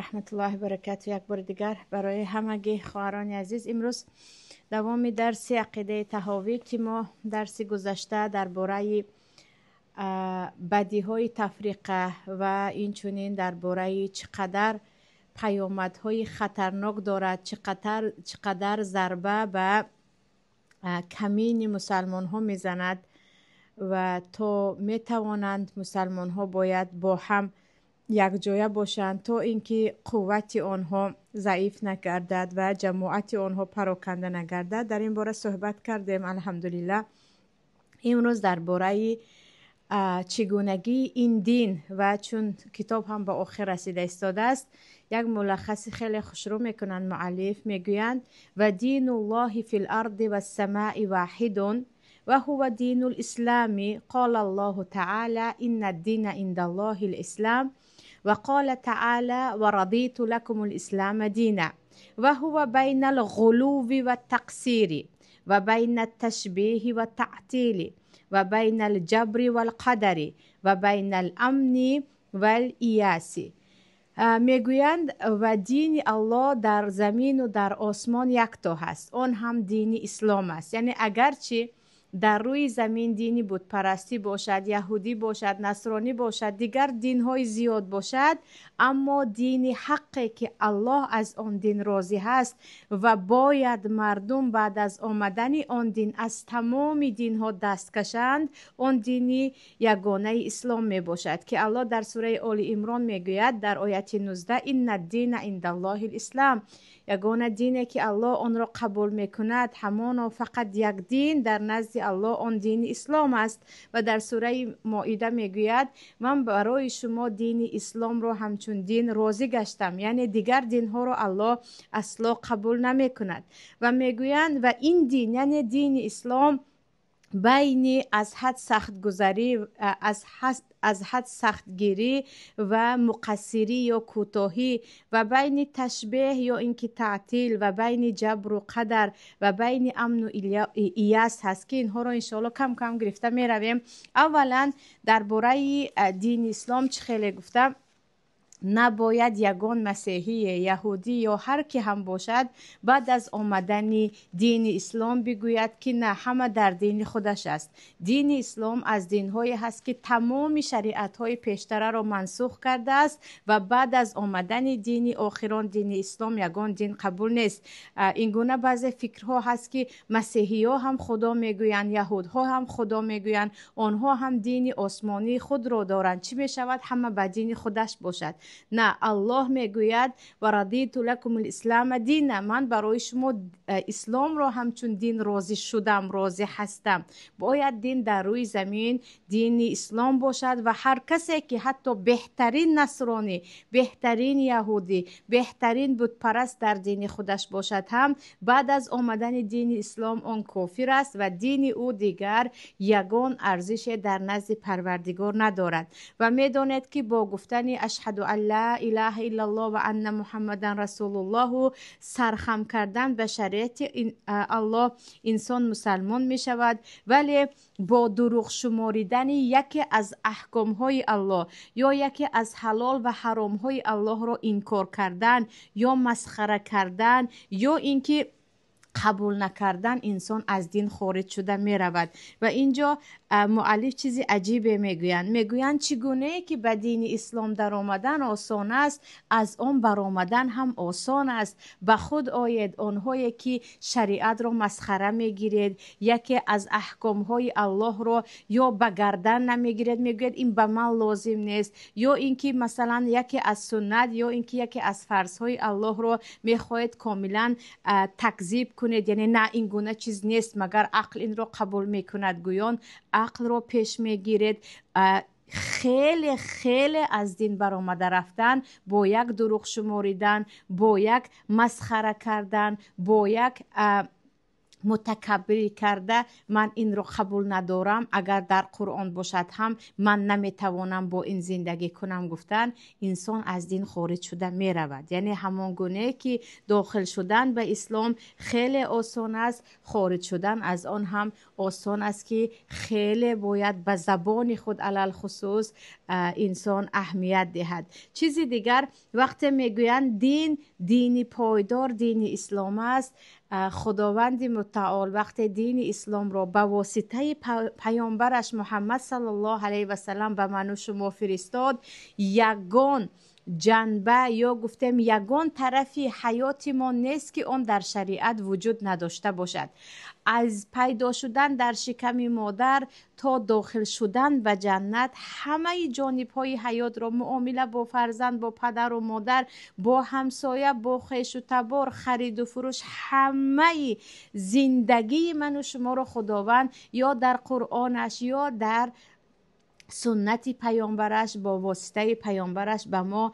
Раҳматуллоҳи баракату. Як бори дигар барои ҳамагӣ, хоҳарони азиз. Имрӯз давоми дарси ақидаи Таҳовӣ, ки мо дарси гузашта дар бораи бадиҳои тафриқа ва инчунин дар бораи чӣ қадар паёмадҳои хатарнок дорад, чӣ қадар зарба ба камини мусалмонҳо мезанад ва то метавонанд, мусалмонҳо бояд бо ҳам якҷоя бошанд, то ин ки қуввати онҳо заиф нагардад ва ҷамоати онҳо пароканда нагардад. Дар ин бора суҳбат кардем, алҳамдулиллаҳ. Имрӯз дар бораи чигунагии ин дин, ва чун китоб ҳам ба охир расида истодааст, як мулаххаси хеле хушрӯ мекунанд муаллиф. Мегӯянд: ва дину ллоҳи фи ларди вассамаи ваҳидун ва ҳува дину лислами. Қола Аллоҳу таала: инна ддина инда Аллоҳи лислам. Ва қола таала: ва радиту лакум лислама дина. Ва ҳува байна алғулуви ваттақсири ва байна атташбиҳи ваттаътили ва байна алҷабри валқадари ва байна аламни валияси. Мегӯянд: ва дини Аллоҳ дар замину дар осмон якто ҳаст, он ҳам дини ислом аст. Яъне агарчи дар рӯи замин дини бутпарастӣ бошад, яҳудӣ бошад, насронӣ бошад, дигар динҳои зиёд бошад, аммо дини ҳаққе, ки Аллоҳ аз он дин розӣ ҳаст ва бояд мардум баъд аз омадани он дин аз тамоми динҳо даст кашанд, он дини ягонаи ислом мебошад, ки Аллоҳ дар сураи Оли Имрон мегӯяд дар ояти 19: инна дина индаллоҳи лислам. Ягона дине, ки Аллоҳ онро қабул мекунад, ҳамоно фақат як дин дар назди Аллоҳ, он дини ислом аст. Ва дар сураи Моида мегӯяд: ман барои шумо дини исломро ҳамчун дин розӣ гаштам. Яъне дигар динҳоро Аллоҳ асло қабул намекунад. Ва мегӯянд: ва ин дин, яъне дини ислом, байни аз ҳад сахтгузарӣ, аз ҳад сахтгирӣ ва муқассирӣ ё кӯтоҳӣ, ва байни ташбеҳ ё ин ки таътил, ва байни ҷабру қадар, ва байни амну ияс ҳаст, ки инҳоро иншоалло кам кам гирифта меравем. Аввалан, дар бораи дини ислом чӣ хеле гуфта, набояд ягон масеҳие, яҳудӣ ё ҳар ки ҳам бошад, баъд аз омадани дини ислом бигӯяд, ки на, ҳама дар дини худаш аст. Дини ислом аз динҳое ҳаст, ки тамоми шариатҳои пештараро мансух кардааст ва баъд аз омадани дини охирон, дини ислом, ягон дин қабул нест. Ин гуна баъзе фикрҳо ҳаст, ки масеҳиҳо ҳам худо мегӯянд, яҳудҳо ҳам худо мегӯянд, онҳо ҳам дини осмонии худро доранд, чӣ мешавад, ҳама ба дини худаш бошад? На, Аллоҳ мегӯяд: ва радиту лакум лислама дина. Ман барои шумо исломро ҳамчун дин розӣ шудам, розӣ ҳастам. Бояд дин дар рӯи замин дини ислом бошад ва ҳар касе, ки ҳатто беҳтарин насронӣ, беҳтарин яҳудӣ, беҳтарин бутпараст дар дини худаш бошад ҳам, баъд аз омадани дини ислом он кофир аст ва дини ӯ дигар ягон арзише дар назди Парвардигор надорад. Ва медонед, ки бо гуфтани ашҳаду ан ла илаҳа иллаллоҳ ва анна Муҳаммадан расулуллоҳу, сархам кардан ба шариати Аллоҳ, инсон мусалмон мешавад, вале бо дурӯғ шуморидани яке аз аҳкомҳои Аллоҳ ё яке аз ҳалол ва ҳаромҳои Аллоҳро инкор кардан ё масхара кардан ё ин ки қабул накардан, инсон аз дин хориҷ шуда меравад. Ва инҷо муаллиф чизи аҷибе мегӯянд. Мегӯянд, чӣ гунае ки ба дини ислом даромадан осон аст, аз он баромадан ҳам осон аст. Ба худ оед, онҳое ки шариатро масхара мегиред, яке аз аҳкомҳои Аллоҳро ё ба гардан намегиред, мегӯяд, ин ба ман лозим нест, ё ин ки масалан яке аз суннат ё ин ки яке аз фарзҳои Аллоҳро мехоҳед комилан такзиб кунед, яъне на, ин гуна чиз нест, магар ақл инро қабул мекунад, гӯён ақлро пеш мегиред. Хеле хеле аз дин баромада рафтан бо як дурӯғ шуморидан, бо як масхара кардан, бо як Мутакаббирӣ карда, ман инро қабул надорам, агар дар Қуръон бошад ҳам ман наметавонам бо ин зиндагӣ кунам гуфтан, инсон аз дин хориҷ шуда меравад. Яъне ҳамон гунае ки дохил шудан ба ислом хеле осон аст, хориҷ шудан аз он ҳам осон аст, ки хеле бояд ба забони худ алалхусус инсон аҳамият диҳад. Чизи дигар, вақте мегӯянд дин дини пойдор дини ислом аст, Худованди мутаол вақте дини исломро ба воситаи паёмбараш Муҳаммад саллаллоҳу алайҳи васаллам ба ману шумо фиристод, ягон ҷанба ё гуфтем ягон тарафи ҳаёти мо нест, ки он дар шариат вуҷуд надошта бошад. Аз пайдо шудан дар шиками модар то дохил шудан ба ҷаннат ҳамаи ҷонибҳои ҳаётро, муомила бо фарзанд, бо падару модар, бо ҳамсоя, бо хешу табор, хариду фурӯш, ҳамаи зиндагии ману шуморо Худованд ё дар Қуръонаш, ё дар суннати паёмбараш, бо воситаи паёмбараш ба мо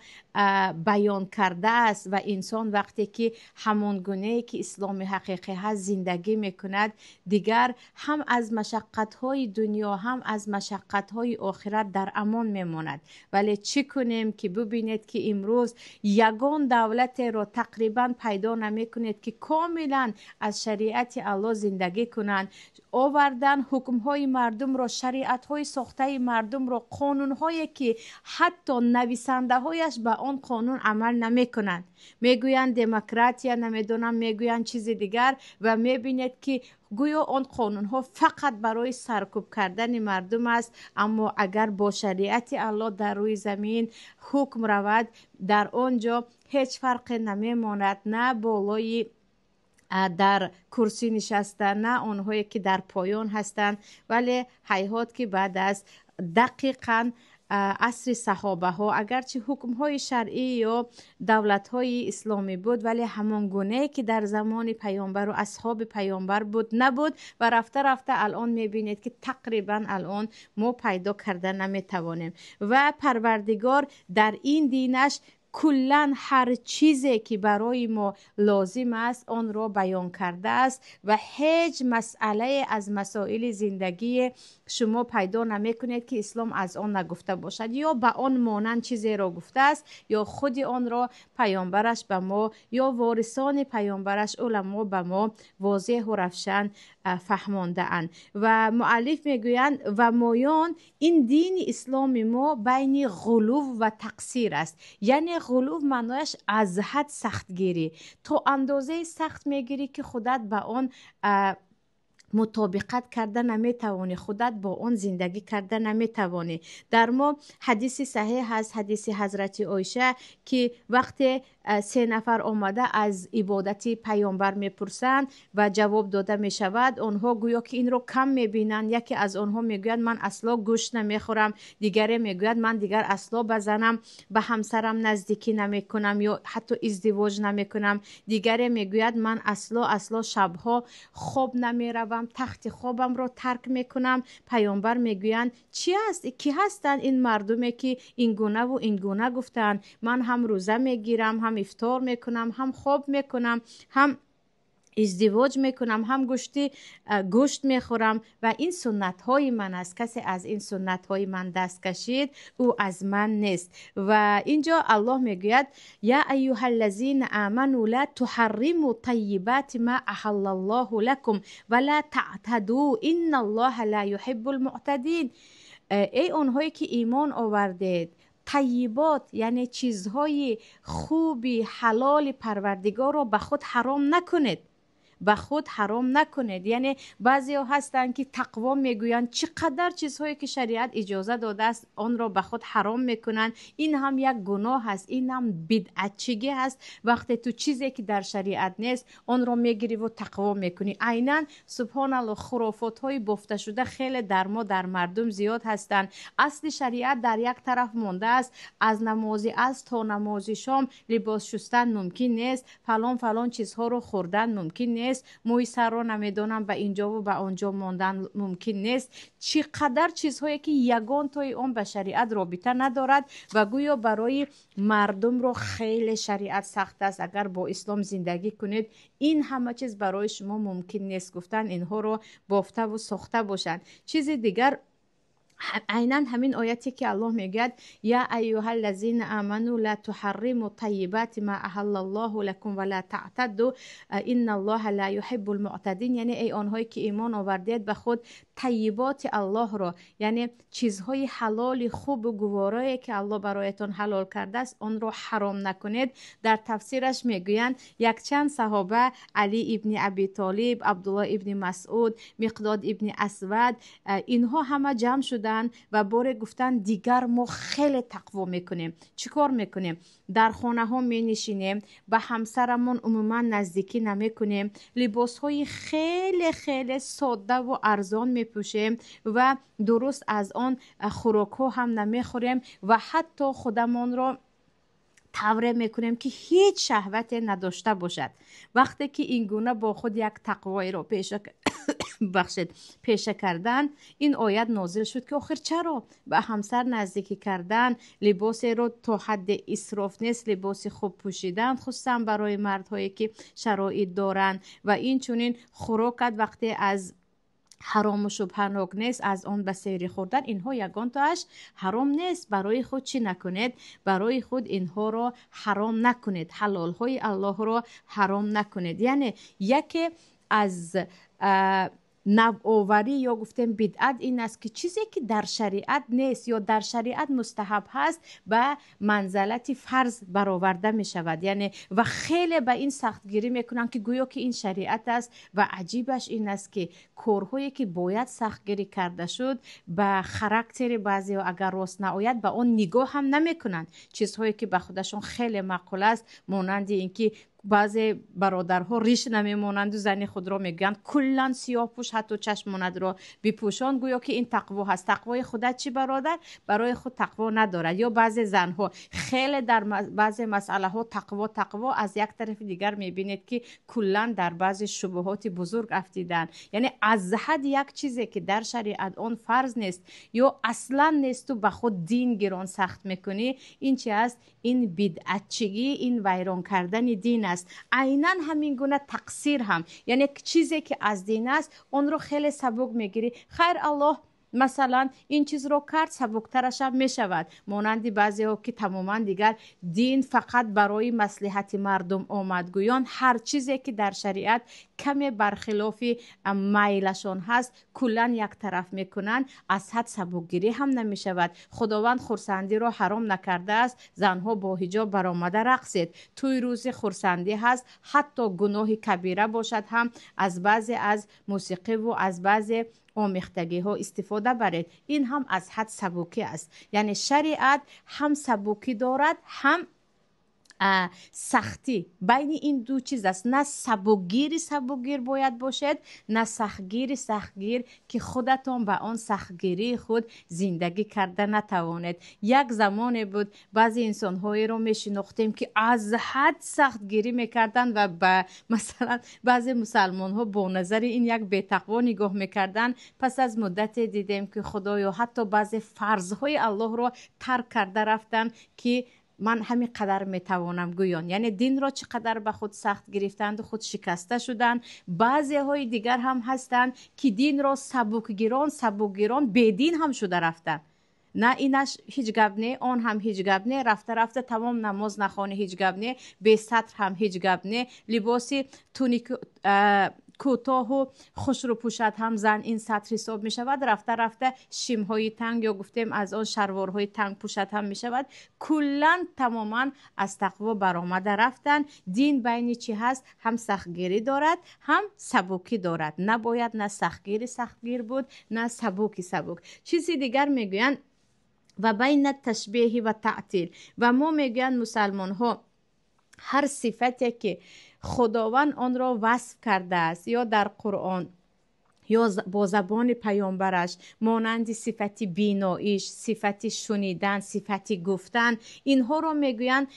баён кардааст. Ва инсон вақте ки ҳамон гунае ки исломи ҳақиқӣ ҳаст зиндагӣ мекунад, дигар ҳам аз машаққатҳои дунё, ҳам аз машаққатҳои охират дар амон мемонад. Вале чӣ кунем, ки бубинед, ки имрӯз ягон давлатеро тақрибан пайдо намекунед, ки комилан аз шариати Аллоҳ зиндагӣ кунанд. Овардан ҳукмҳои мардумро, шариатҳои сохтаи мардумро, қонунҳое ки ҳатто нависандаҳояш ба он қонун амал намекунанд. Мегӯянд демократия, намедонам, мегӯянд чизи дигар, ва мебинед, ки гӯё он қонунҳо фақат барои саркӯб кардани мардум аст. Аммо агар бо шариати Аллоҳ дар рӯи замин ҳукм равад, дар он ҷо ҳеҷ фарқе намемонад, на болои дар курсӣ нишаста, на онҳое ки дар поён ҳастанд. Вале ҳайҳот, ки баъд аз дақиқан асри саҳобаҳо, агарчи ҳукмҳои шаръӣ ё давлатҳои исломӣ буд, вале ҳамон гунае ки дар замони паёмбару асҳоби паёмбар буд, набуд. Ва рафта рафта алон мебинед, ки тақрибан алон мо пайдо карда наметавонем. Ва Парвардигор дар ин динаш куллан ҳар чизе ки барои мо лозим аст, онро баён кардааст ва ҳеҷ масъалае аз масоили зиндагии шумо пайдо намекунед, ки ислом аз он нагуфта бошад, ё ба он монанд чизеро гуфтааст, ё худи онро паёмбараш ба мо ё ворисони паёмбараш уламо ба мо возеҳу равшан фаҳмондаанд. Ва муаллиф мегӯянд, ва моён ин дини исломи мо байни ғулув ва тақсир аст. Яъне ғулув маънояш аз ҳад сахтгирӣ, то андозаи сахт мегирӣ, ки худат ба он мутобиқат карда наметавонӣ, худат бо он зиндагӣ карда наметавонӣ. Дар мо ҳадиси саҳеҳ ҳаст, ҳадиси ҳазрати Оиша, ки вақте се нафар омада аз ибодати паёмбар мепурсанд ва ҷавоб дода мешавад, онҳо гӯё ки инро кам мебинанд. Яке аз онҳо мегӯяд: «Ман асло гӯшт намехӯрам». Дигаре мегӯяд: «Ман дигар асло ба занам, ба ҳамсарам наздикӣ намекунам ё ҳатто издивоҷ намекунам». Дигаре мегӯяд: «Ман асло асло шабҳо хоб намеравам, тахти хобамро тарк мекунам». Паёмбар мегӯянд: «Чи аст, кӣ ҳастанд ин мардуме, ки ин гунаву ин гуна гуфтаанд? Ман ҳам рӯза мегирам, ҳам ифтор мекунам, ҳам хоб мекунам, ҳам издивоҷ мекунам, ҳам гӯшт мехӯрам ва ин суннатҳои ман аст. Касе аз ин суннатҳои ман даст кашид, ӯ аз ман нест». Ва инҷо Аллоҳ мегӯяд: «Я айюҳа ллазина аману ла туҳарриму таййибати ма аҳаллаллоҳу лакум ва ла таътаду инна аллоҳа ла юҳиббул муътадин». Эй онҳое ки имон овардед, таййибот, яъне чизҳои хуби ҳалоли Парвардигорро ба худ ҳаром накунед, ба худ ҳаром накунед. Яъне баъзеҳо ҳастанд, ки тақво мегӯянд, чӣ қадар чизҳое ки шариат иҷоза додааст, онро ба худ ҳаром мекунанд. Ин ҳам як гуноҳ аст, ин ҳам бидъатчигӣ ҳаст. Вақте ту чизе ки дар шариат нест, онро мегириву тақво мекунӣ, айнан субҳоналло, хурофотҳои бофташуда хеле дар мо, дар мардум зиёд ҳастанд. Асли шариат дар як тараф мондааст: аз намози аср то намози шом либос шустан мумкин нест, фалон фалон чизҳоро хӯрдан мумкин нест. нест, мӯи сарро намедонам ба инҷову ба онҷо мондан мумкин нест. Чӣ қадар чизҳое, ки ягон тои он ба шариат робита надорад ва гӯё барои мардумро хеле шариат сахт аст. Агар бо ислом зиндагӣ кунед, ин ҳама чиз барои шумо мумкин нест, гуфтан инҳоро бофтаву сохта бошанд. Чизи дигар, айнан ҳамин ояте, ки Аллоҳ мегӯяд: «Я айюҳа ллазина аману ла туҳарриму тайибати ма аҳаллаллоҳу лакум ва ла таътадду инналлоҳа ла юҳиббул муътадин». Яъне, эй онҳое, ки имон овардед, ба худ тайиботи Аллоҳро, яъне чизҳои ҳалоли хубу гуворое, ки Аллоҳ бароятон ҳалол кардааст, онро ҳаром накунед. Дар тафсираш мегӯянд, якчанд саҳоба: Алӣ ибни Аби Толиб, Абдулло ибни Масъуд, Миқдод ибни Асвад, инҳо ҳама ҷамъ шуданд ва боре гуфтанд: «Дигар мо хеле тақво мекунем. Чӣ кор мекунем? Дар хонаҳо менишинем, ба ҳамсарамон умуман наздикӣ намекунем, либосҳои хеле хеле соддаву арзон мепӯшем ва дуруст аз он хӯрокҳо ҳам намехӯрем ва ҳатто худамонро тавре мекунем, ки ҳеҷ шаҳвате надошта бошад». Вақте ки ин гуна бо худ як тақвоеро пеша, бахшед, пеша кардан, ин оят нозил шуд, ки охир чаро ба ҳамсар наздикӣ кардан, либосеро то ҳадди исроф нест, либоси хуб пӯшидан, хусусан барои мардҳое, ки шароит доранд, ва инчунин хӯрокат вақте аз ҳарому шубҳанок нест, аз он ба сери хӯрдан, инҳо ягонтоаш ҳаром нест. Барои худ чӣ накунед? Барои худ инҳоро ҳаром накунед, ҳалолҳои Аллоҳро ҳаром накунед. Яъне яке аз навоварӣ ё гуфтем бидъат ин аст, ки чизе, ки дар шариат нест ё дар шариат мустаҳаб ҳаст, ба манзалати фарз бароварда мешавад. Яъне ва хеле ба ин сахтгирӣ мекунанд, ки гӯё ки ин шариат аст. Ва аҷибаш ин аст, ки корҳое, ки бояд сахтгирӣ карда шуд, ба характери баъзеҳо агар рост наояд, ба он нигоҳ ҳам намекунанд. Чизҳое, ки ба худашон хеле маъқул аст, монанди ин ки баъзе бародарҳо риш намемонанду зани худро мегӯянд: «Куллан сиёҳ пӯш, ҳатто чашмонатро бипӯшон», гӯё ки ин тақво ҳаст. Тақвои худат чӣ, бародар? Барои худ тақво надорад. Ё баъзе занҳо хеле дар баъзе масъалаҳо тақво, тақво, аз як тарафи дигар мебинед, ки куллан дар баъзе шубҳоти бузург афтиданд. Яъне аз ҳад як чизе, ки дар шариат он фарз нест ё аслан несту ба худ дин гирон сахт мекунӣ, ин чи аст? Ин бидъатчигӣ, ин вайрон кардани дин аст. Айнан ҳамин гуна тақсир ҳам, яъне чизе, ки аз дин аст, онро хеле сабук мегирӣ. Хайр, Аллоҳ масалан ин чизро кард, сабуктарашам мешавад. Монанди баъзеҳо, ки тамоман дигар дин фақат барои маслиҳати мардум омад гӯён, ҳар чизе, ки дар шариат каме бархилофи майлашон ҳаст, куллан яктараф мекунанд. Аз ҳад сабукгирӣ ҳам намешавад. Худованд хурсандиро ҳаром накардааст. Занҳо бо ҳиҷоб баромада рақсед, тӯй рӯзи хурсандӣ ҳаст. Ҳатто гуноҳи кабира бошад ҳам, аз баъзе аз мусиқиву аз баъзе омехтагиҳо истифода баред. Ин ҳам аз ҳад сабукӣ аст. Яъне шариат ҳам сабукӣ дорад, ҳам сахтӣ. Байни ин ду чиз аст. На сабукгири сабукгир бояд бошед, на сахтгири сахтгир, ки худатон ба он сахтгирии худ зиндагӣ карда натавонед. Як замоне буд, баъзе инсонҳоеро мешинохтем, ки аз ҳад сахтгирӣ мекарданд ва ба масалан баъзе мусалмонҳо бо назари ин як бетақво нигоҳ мекарданд. Пас аз муддате дидем, ки худоё, ҳатто баъзе фарзҳои Аллоҳро тарк карда рафтанд, ки ман ҳамин қадар метавонам гӯён. Яъне динро чӣ қадар ба худ сахт гирифтанду худ шикаста шуданд. Баъзеҳои дигар ҳам ҳастанд, ки динро сабукгирон сабукгирон бедин ҳам шуда рафтанд. На инаш ҳеҷ гап не, он ҳам ҳеҷ гап не. Рафта рафта тамом намоз нахонӣ ҳеҷ гап не, бесатр ҳам ҳеҷ гап не, либоси туник кӯтоҳу хушрӯ пӯшад ҳам зан, ин сатр ҳисоб мешавад. Рафта рафта шимҳои танг ё гуфтем аз он шарворҳои танг пӯшад ҳам мешавад. Куллан тамоман аз тақво баромада рафтанд. Дин байни чӣ ҳаст? Ҳам сахтгирӣ дорад, ҳам сабукӣ дорад. Набояд на сахтгири сахтгир буд, на сабуки сабук. Чизи дигар мегӯянд: ва байна ташбеҳи ва таътил. Ва мо, мегӯянд, мусалмонҳо ҳар сифате, ки Худованд онро васф кардааст ё дар Қуръон Ё бо забони паёмбараш, монанди сифати биноиш, сифати шунидан, сифати гуфтан, инҳоро мегӯянд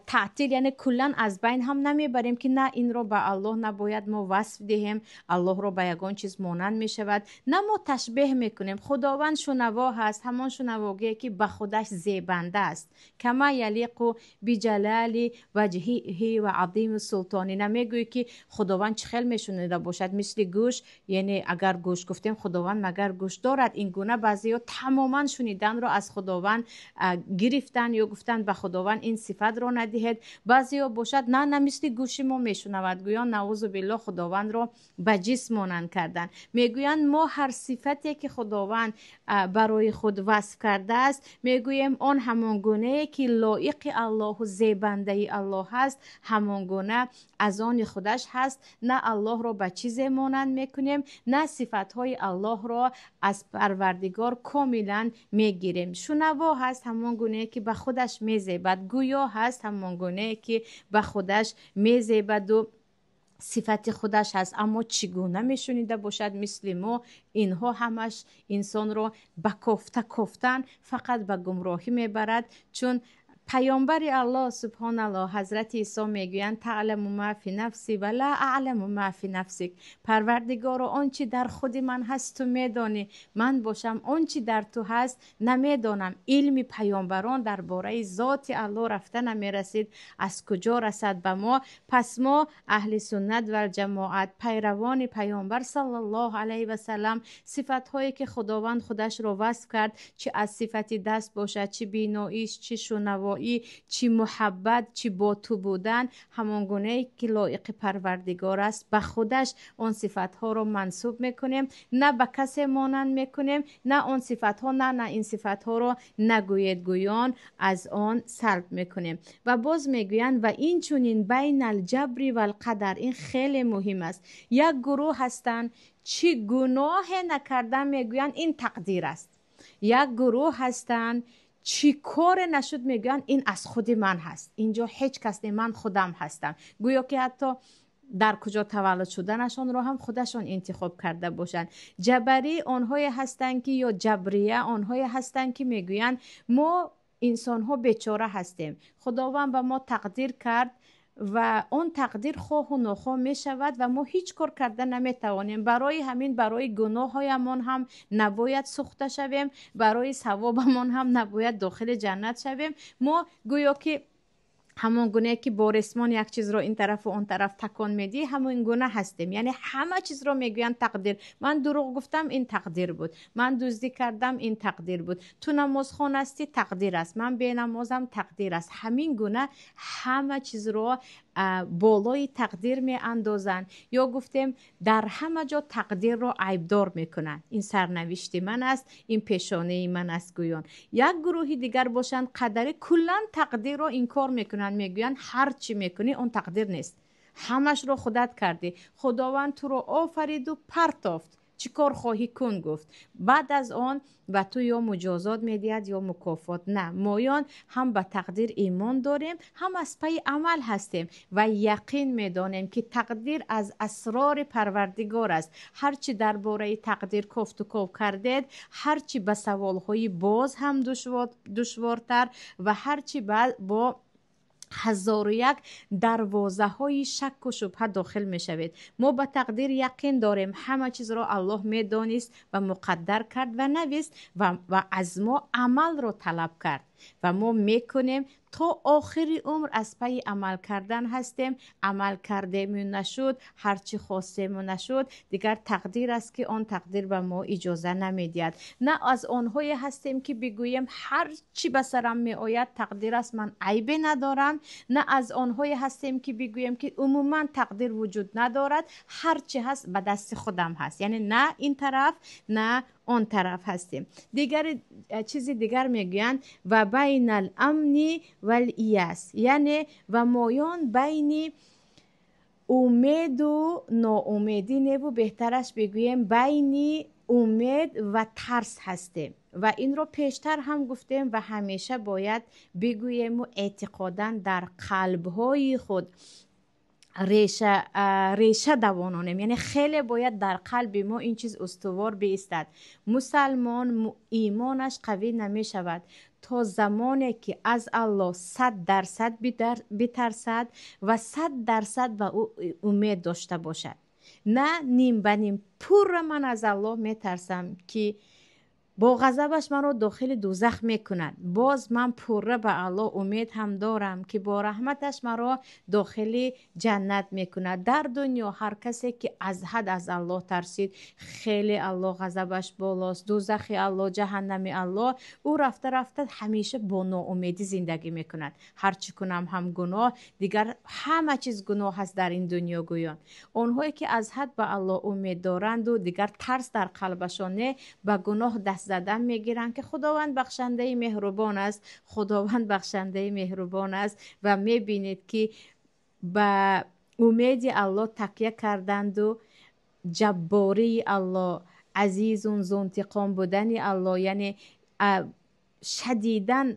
таътил, яъне куллан аз байн ҳам намебарем, ки на, инро ба Аллоҳ набояд мо васф диҳем, Аллоҳро ба ягон чиз монанд мешавад, на мо ташбеҳ мекунем. Худованд шунаво ҳаст, ҳамон шунавогие, ки ба худаш зебанда аст, кама ялиқу биҷалали ваҷҳиҳи ва азими султони. Намегӯӣ, ки Худованд чӣ хел мешунида бошад, мисли гӯш, яъне агар гӯш гуфтем, Худованд магар гӯш дорад? Ин гуна баъзеҳо тамоман шуниданро аз Худованд гирифтан ё гуфтан, ба Худованд ин сифатро надиҳед. Баъзеҳо бошад, на, на мисли гӯши мо мешунавад, гӯён, наузу биллоҳ, Худовандро ба ҷисм монанд кардан. Мегӯянд, мо ҳар сифате, ки Худованд барои худ васф кардааст, мегӯем, он ҳамон гунае, ки лоиқи Аллоҳу зебандаи Аллоҳ ҳаст, ҳамон гуна аз они худаш ҳаст. На Аллоҳро ба чизе монанд мекунем, на сифатҳои Аллоҳро аз Парвардигор комилан мегирем. Шунаво ҳаст, ҳамон гунае, ки ба худаш мезебад, гӯё ҳаст, ҳамон гунае, ки ба худаш мезебаду сифати худаш ҳаст, аммо чӣ гуна мешунида бошад мисли мо? Инҳо ҳамаш инсонро ба кофта кофтан фақат ба гумроҳӣ мебарад, чун паёмбари Аллоҳ, субҳоналлоҳ, ҳазрати Исо мегӯянд: таъламу ма фи нафси ва ла аъламу ма фи нафсик. Парвардигоро, он чи дар худи ман ҳаст, ту медонӣ, ман бошам, он чи дар ту ҳаст, намедонам. Илми паёмбарон дар бораи зоти Аллоҳ рафта намерасид, аз куҷо расад ба мо? Пас мо, аҳли суннат валҷамоат, пайравони паёмбар саллаллоҳу алайҳи васалам, сифатҳое, ки Худованд худашро васф кард, чи аз сифати даст бошад, чи биноиш, чи шунавоӣ, чӣ муҳаббат, чӣ бо ту будан, ҳамон гунае, ки лоиқи Парвардигор аст, ба худаш он сифатҳоро мансуб мекунем, на ба касе монанд мекунем, на он сифатҳо, на ин сифатҳоро нагӯед гӯён аз он салб мекунем. Ва боз мегӯянд: ва инчунин байнал ҷабри валқадар. Ин хеле муҳим аст. Як гурӯҳ ҳастанд, чӣ гуноҳе накардан, мегӯянд, ин тақдир аст. Як гурӯҳ ҳастанд, чӣ коре нашуд, мегӯянд, ин аз худи ман ҳаст, инҷо ҳеҷ кас не, ман худам ҳастам. Гӯё ки ҳатто дар куҷо таваллуд шуданашонро ҳам худашон интихоб карда бошанд. Ҷабарӣ онҳое ҳастанд, ки ё ҷабрия онҳое ҳастанд, ки мегӯянд, мо инсонҳо бечора ҳастем, Худованд ба мо тақдир кард ва он тақдир хоҳу нохоҳ мешавад ва мо ҳеҷ кор карда наметавонем. Барои ҳамин барои гуноҳҳоямон ҳам набояд сӯхта шавем, барои савобамон ҳам набояд дохили ҷаннат шавем. Мо гӯё ки ҳамон гунае, ки бо ресмон як чизро ин тарафу он тараф такон медиҳӣ, ҳамон гуна ҳастем. Яъне ҳама чизро мегӯянд тақдир. Ман дурӯғ гуфтам, ин тақдир буд, ман дуздӣ кардам, ин тақдир буд, ту намозхон ҳастӣ, тақдир аст, ман бенамозам, тақдир аст. Ҳамин гуна ҳама чизро болои тақдир меандозанд. Ё гуфтем, дар ҳама ҷо тақдирро айбдор мекунанд, ин сарнавишти ман аст, ин пешонаи ман аст, гӯён. Як гурӯҳи дигар бошанд, қадари, куллан тақдирро инкор мекунанд, мегӯянд, ҳар чӣ мекунӣ, он тақдир нест, ҳамашро худат кардӣ, Худованд туро офариду партофт, чӣ кор хоҳӣ кун гуфт, баъд аз он ба ту ё муҷозот медиҳад, ё мукофот. На, моён ҳам ба тақдир имон дорем, ҳам аз пайи амал ҳастем ва яқин медонем, ки тақдир аз асрори Парвардигор аст. Ҳарчи дар бораи тақдир кофту ков кардед, ҳарчи ба саволҳои боз ҳам душвортар ва ҳарчи бо ҳазору як дарвозаҳои шакку шубҳа дохил мешавед. Мо ба тақдир яқин дорем, ҳама чизро Аллоҳ медонист ва муқаддар кард ва навист ва аз мо амалро талаб кард ва мо мекунем, то охири умр аз пайи амал кардан ҳастем. Амал кардему нашуд, ҳарчи хостему нашуд, дигар тақдир аст, ки он тақдир ба мо иҷоза намедиҳад. На аз онҳое ҳастем, ки бигӯем, ҳар чӣ ба сарам меояд, тақдир аст, ман айбе надорам, на аз онҳое ҳастем, ки бигӯем, ки умуман тақдир вуҷуд надорад, ҳар чӣ ҳаст, ба дасти худам ҳаст. Яъне на ин тараф, на он тараф ҳастем. Дигари чизи дигар мегӯянд: ва байнал амни вал-ияс, яъне ва моён байни умеду ноумедӣ неву, беҳтараш бигӯем, байни умед ва тарс ҳастем. Ва инро пештар ҳам гуфтем ва ҳамеша бояд бигӯему эътиқодан дар қалбҳои худ. Реша давононем, яъне хеле бояд дар қалби мо ин чиз устувор биистад. Мусалмон имонаш қавӣ намешавад то замоне ки аз Аллоҳ 100% битарсад ва 100% ба ӯ умед дошта бошад, на ним ба ним. Пурра ман аз Аллоҳ метарсам, ки бо ғазабаш маро дохили дӯзах мекунад, боз ман пурра ба Аллоҳ умед ҳам дорам, ки бо раҳматаш маро дохили ҷаннат мекунад. Дар дунё ҳар касе ки аз ҳад аз Аллоҳ тарсид, хеле Аллоҳ ғазабаш болост, дӯзахи Аллоҳ, ҷаҳаннами Аллоҳ, ӯ рафта рафта ҳамеша бо ноумедӣ зиндагӣ мекунад. Ҳар чӣ кунам ҳам гуноҳ, дигар ҳама чиз гуноҳ аст дар ин дунё гӯён. Онҳое ки аз ҳад ба Аллоҳ умед доранду дигар тарс дар қалбашон не, ба гуноҳ даст задан мегиранд, ки Худованд бахшандаи меҳрубон аст, Худованд бахшандаи меҳрубон аст. Ва мебинед, ки ба умеди Аллоҳ такя карданду ҷаббории Аллоҳ, азизун зунтиқом будани Аллоҳ, яъне шадидан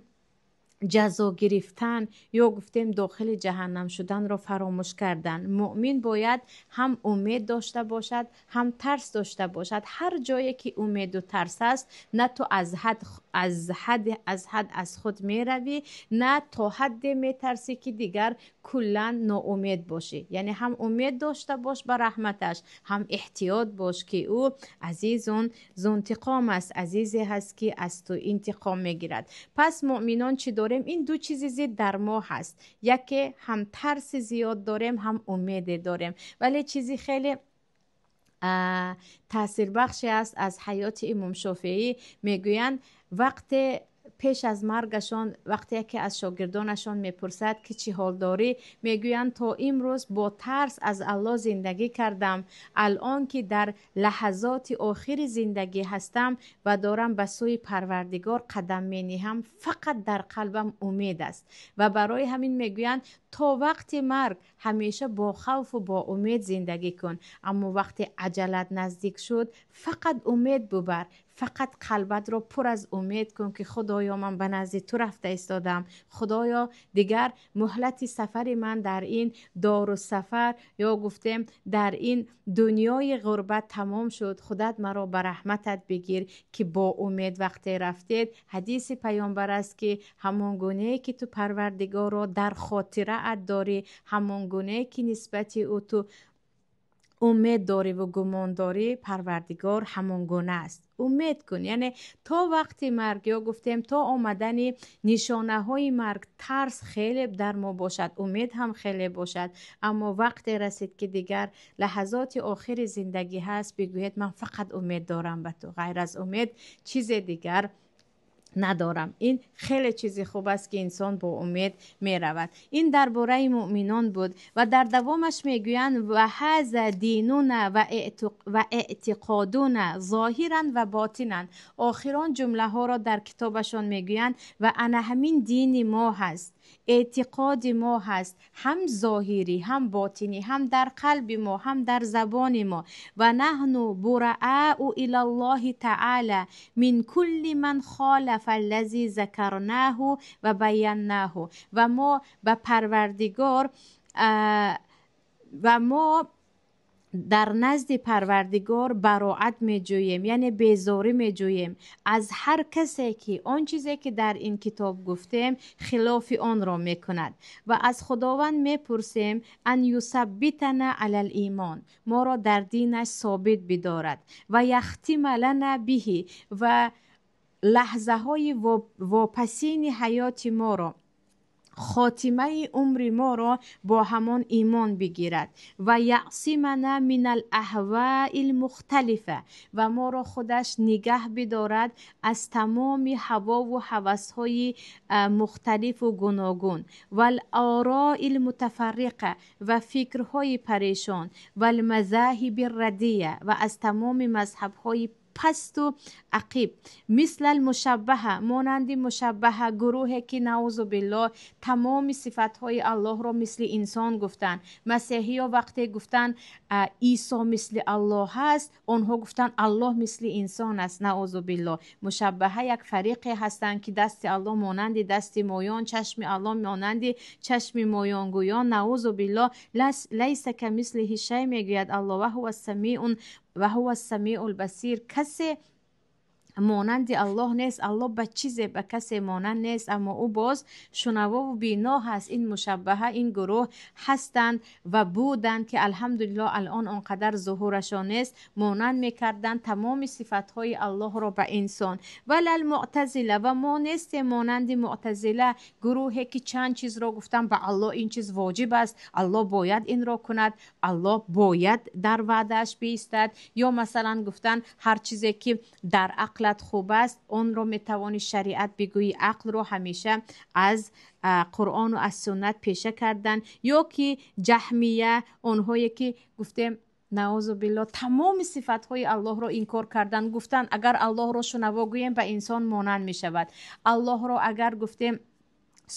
ҷазо гирифтан ё гуфтем дохили ҷаҳаннам шуданро фаромӯш кардан. Муъмин бояд ҳам умед дошта бошад, ҳам тарс дошта бошад. Ҳар ҷое ки умеду тарс аст, на ту аз ҳад аз худ меравӣ, на то ҳадде метарсӣ, ки дигар куллан ноумед бошӣ. Яъне ҳам умед дошта бош ба раҳматаш, ҳам эҳтиёт бош, ки ӯ азизун зунтиқом аст, азизе ҳаст, ки аз ту интиқом мегирад. Пас муъминон чӣ дорем? Ин ду чизи зид дар мо ҳаст: яке ҳам тарси зиёд дорем, ҳам умеде дорем. Вале чизи хеле таъсирбахше аст аз ҳаёти имом Шофеӣ. Мегӯянд, вақте пеш аз маргашон, вақте яке аз шогирдонашон мепурсад, ки чӣ ҳол дорӣ, мегӯянд: то имрӯз бо тарс аз Аллоҳ зиндагӣ кардам, алон ки дар лаҳазоти охири зиндагӣ ҳастам ва дорам ба сӯи Парвардигор қадам мениҳам, фақат дар қалбам умед аст. Ва барои ҳамин мегӯянд, то вақти марг ҳамеша бо хавфу бо умед зиндагӣ кун, аммо вақте аҷалат наздик шуд, фақат умед бубар, фақат қалбатро пур аз умед кун, ки Худоё, ман ба назди ту рафта истодам, Худоё, дигар муҳлати сафари ман дар ин дорусафар ё гуфтем дар ин дунёи ғурбат тамом шуд, худат маро ба раҳматат бигир. Ки бо умед вақте рафтед, ҳадиси паёмбар аст, ки ҳамон гунае ки ту Парвардигорро дар хотираат дорӣ, ҳамон гунае ки нисбати ӯ ту умед дорӣ ву гумон дорӣ, Парвардигор ҳамон гуна аст. Умед кун, яъне то вақти марг ё гуфтем то омадани нишонаҳои марг тарс хеле дар мо бошад, умед ҳам хеле бошад, аммо вақте расид, ки дигар лаҳазоти охири зиндагӣ ҳаст, бигӯед: ман фақат умед дорам ба ту, ғайр аз умед чизе дигар надорам. Ин хеле чизи хуб аст, ки инсон бо умед меравад. Ин дар бораи муъминон буд. Ва дар давомаш мегӯянд: ва ҳаза динуна ва эътиқодуна зоҳиран ва ботинан. Охирон ҷумлаҳоро дар китобашон мегӯянд: ва ана ҳамин дини мо ҳаст, эътиқоди мо ҳаст, ҳам зоҳирӣ, ҳам ботинӣ, ҳам дар қалби мо, ҳам дар забони мо. Ва наҳну бураау илаллоҳи таъала мин кулли ман холафа аллази закарнаҳу ва баяннаҳу. Ва мо ба Парвардигор ва мо дар назди Парвардигор бароат меҷӯем, яъне безорӣ меҷӯем аз ҳар касе, ки он чизе ки дар ин китоб гуфтем, хилофи онро мекунад. Ва аз Худованд мепурсем: ан юсаббитана алал имон, моро дар динаш собит бидорад, ва яхтима лана биҳи, ва лаҳзаҳои вопасини ҳаёти моро, хотимаи умри моро бо ҳамон имон бигирад, ва яъсимана минал аҳваи лмухталифа, ва моро худаш нигаҳ бидорад аз тамоми ҳавову ҳавасҳои мухталифу гуногун, вал-орои лмутафарриқа, ва фикрҳои парешон, валмазоҳиби радия, ва аз тамоми мазҳабҳои Пасту ақиб. Мислал мушаббаҳа, монанди мушаббаҳа, гурӯҳе ки, наузу биллоҳ, тамоми сифатҳои Аллоҳро мисли инсон гуфтанд. Масеҳиё вақте гуфтанд Исо мисли Аллоҳ ҳаст, онҳо гуфтанд Аллоҳ мисли инсон аст, наузу биллоҳ. Мушаббаҳа як фариқе ҳастанд, ки дасти Аллоҳ монанди дасти моён, чашми Аллоҳ монанди чашми моёнгӯён, наузу биллоҳ. Лайса камислиҳи шай, мегӯяд Аллоҳ, ва ҳува самиул басир. Касе монанди Аллоҳ нест, Аллоҳ ба чизе, ба касе монанд нест, аммо ӯ боз шунавову бино ҳаст. Ин мушаббаҳа, ин гурӯҳ ҳастанд ва буданд, ки алҳамдулиллоҳ алон он қадар зуҳурашон нест, монанд мекарданд тамоми сифатҳои Аллоҳро ба инсон. Валал муътазила, ва мо нестем монанди муътазила, гурӯҳе ки чанд чизро гуфтанд ба Аллоҳ ин чиз воҷиб аст, Аллоҳ бояд инро кунад, Аллоҳ бояд дар ваъдааш биистад, ё масалан гуфтанд ҳар чизе ки дар ақлат хуб аст, онро метавонӣ шариат бигӯӣ, ақлро ҳамеша аз Қуръону аз суннат пеша кардан, ё ки ҷаҳмия, онҳое ки гуфтем, наузу биллоҳ, тамоми сифатҳои Аллоҳро инкор кардан, гуфтанд агар Аллоҳро шунаво гӯем, ба инсон монанд мешавад, Аллоҳро агар гуфтем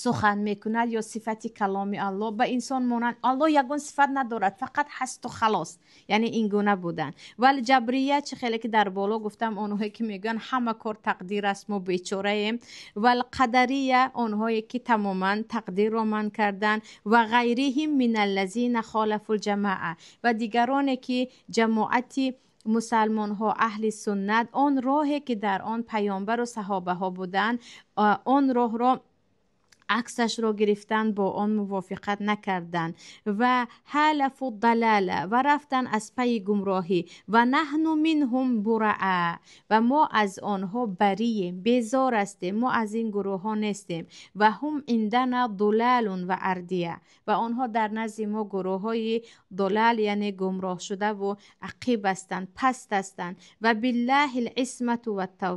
сухан мекунад ё сифати каломи Аллоҳ ба инсон монанд, Аллоҳ ягон сифат надорад, фақат ҳасту халос, яъне ин гуна буданд. Вал ҷабрия, чӣ хеле ки дар боло гуфтам, онҳое ки мегӯянд ҳама кор тақдир аст, мо бечораем. Вал қадария, онҳое ки тамоман тақдирро манъ карданд. Ва ғайриҳим мин аллазина холафу лҷамаа, ва дигароне ки ҷамоати мусалмонҳо, аҳли суннат, он роҳе ки дар он паёмбару саҳобаҳо буданд, он роҳро аксашро гирифтан, бо он мувофиқат накарданд. Ва ҳалафу далала, ва рафтан аз пайи гумроҳӣ. Ва наҳну минҳум бураа, ва мо аз онҳо барием, безор ҳастем, мо аз ин гурӯҳҳо нестем. Ва ҳум индана дулалун ва ардия, ва онҳо дар назди мо гурӯҳҳои дулал, яъне гумроҳшудаву ақиб ҳастанд, паст ҳастанд. Ва биллаҳи лисмату ваттавфиқ.